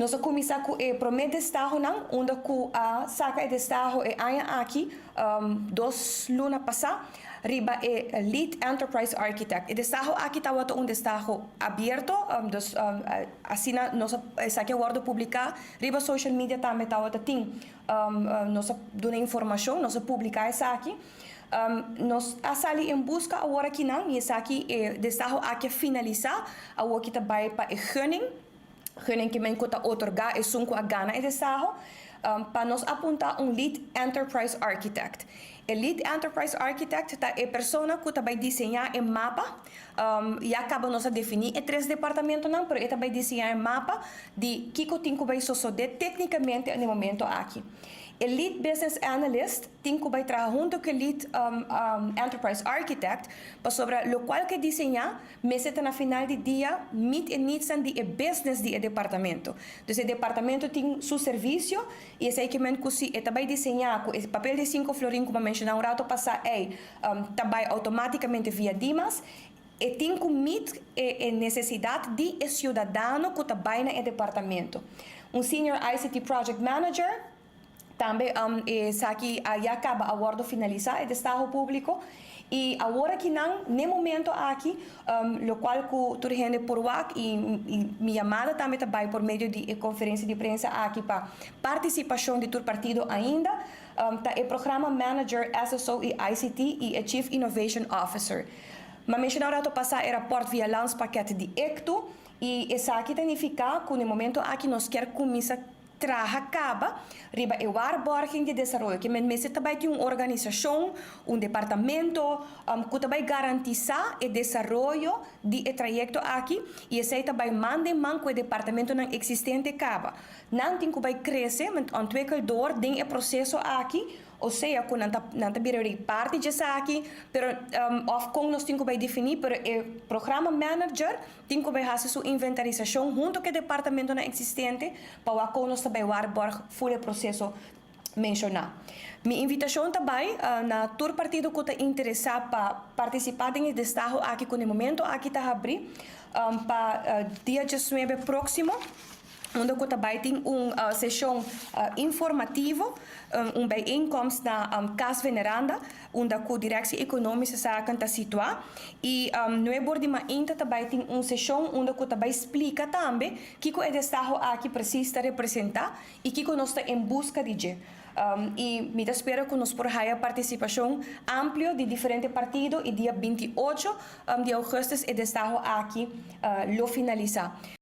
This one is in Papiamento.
Nos a cuminsa cu e prome destahonan, unda cu a saca e destaho e aña aki, 2 luna pasa, riba e Lead Enterprise Architect. E destaho aki tabata un destaho abierto, dus asina nos esaki a wordo publica riba social media tambe tabata tin nos a duna informacion, nos a publica esaki. Nos a sali en busca awor aki nan, y esaki e destaho aki a finalisa, awor aki ta bay pa e gunning. Gunning kiermen cu ta otorga esun cu a gana e destaho, pa nos apunta un Lead Enterprise Architect. E Lead Enterprise Architect ta e persona cu ta bay diseña e mapa, ya caba nos a defini e tres departamentonan, pero e ta bay diseña e mapa di kico tin cu bay sosode tecnicamente na e momento aki. E Lead Business Analyst tin cu bay traha hunto cu e Lead Enterprise Architect, pasobra locual cu diseña, mester ta na final di dia meet e needs di e business di e departamento. Dus e departamento tin su servicio y esey kiermen cu si e ta bay diseña cu e papel di 5 florin cu mi a menciona un rato pasa e ta bay automaticamente via Dimas, e tin cu meet e necesidad di e ciudadano cu ta bay na e departamento. Un Senior ICT Project Manager tambe, esaki ya caba a wordo finalisa e destaho publico y awor aki nan, na e momento aki, locual cu tur hende por wak y mi yamada tambe ta bay por medio di conferencia di prensa aki pa participacion di tur partido ainda, ta e Programa Manager SSO y ICT y e Chief Innovation Officer. Mi a menciona un rato pasa e rapport via landspakket di ICTU y esaki ta significa cu na e momento aki nos kier cuminsa traha caba riba e waarborging di desaroyo, kiermen mester tambe tin un organisacion, un departamento cu tambe garantisa e desaroyo di e trayecto aki y esey tambe man den man cu e departamentonan existente caba. Nan tin cu bay crece, ontwikkel door den e proceso aki, o sea, cu nan ta bira parti di esaki, pero of con nos tin cu bay defini, pero e programa manager tin cu bay haci su inventarisacion hunto cu e departamentonan existente pa con nos tambe waarborg full e proceso menciona. Mi invitacion tambe na tur partido cu ta interesa pa participa den e destaho aki cu na e momento aki ta habri pa dia 19 proximo, unda cu tambe tin un sesion informativo, un bijeenkomst na Cas Veneranda, unda cu Directie Economische Zaken ta situa. Y 9 or di mainta tambe tin un sesion unda cu tambe splica tambe kico e destaho aki precies ta representa y kico nos ta en busca di dje. Y mi ta spera cu nos por haya participacion amplio di diferente partido y dia 28 di augustus e destaho aki lo finalisa.